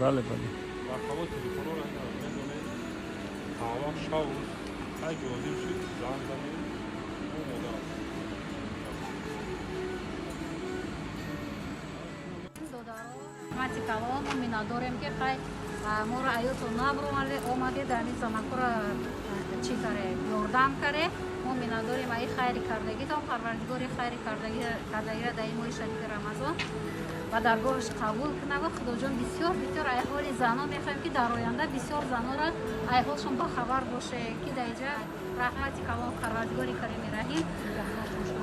Бале, бале. Рақамҳои телефонҳоро ина медонед. Ҳар шаб рӯз ҳар ки лозим шуд, занг занед, омода аст. Раҳмати калон, мо миннатдорем, ки хай моро аётон набуромаде, омаде, дар ин занакҳоро чӣ каре, ёрдам каре. Мо миннатдорем аи хайри кардагитон. Парвардигори хайри кардагиро дар ин моҳи шарифи Рамазон ба даргоҳаш қабул кунад. Худоҷон, бисёр бисёр айҳоли занон мехоҳем, ки дар оянда бисёр занонро айҳолшон бахабар боше, ки дар инҷа. Раҳмати калон, Парвардигори карими раҳим.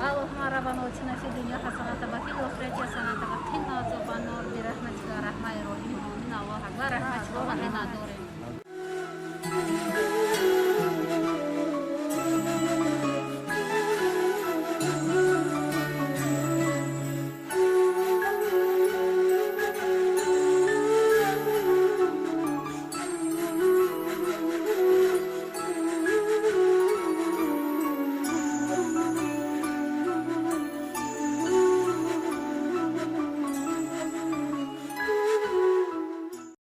Аллоҳума раббана отина фи дунё ҳасаната ва фил охирати ҳасаната ва қина азобан нор бирахматика арҳамар роҳимин. Омин. Аллоҳ акбар. Раҳмати калон, миннатдорем.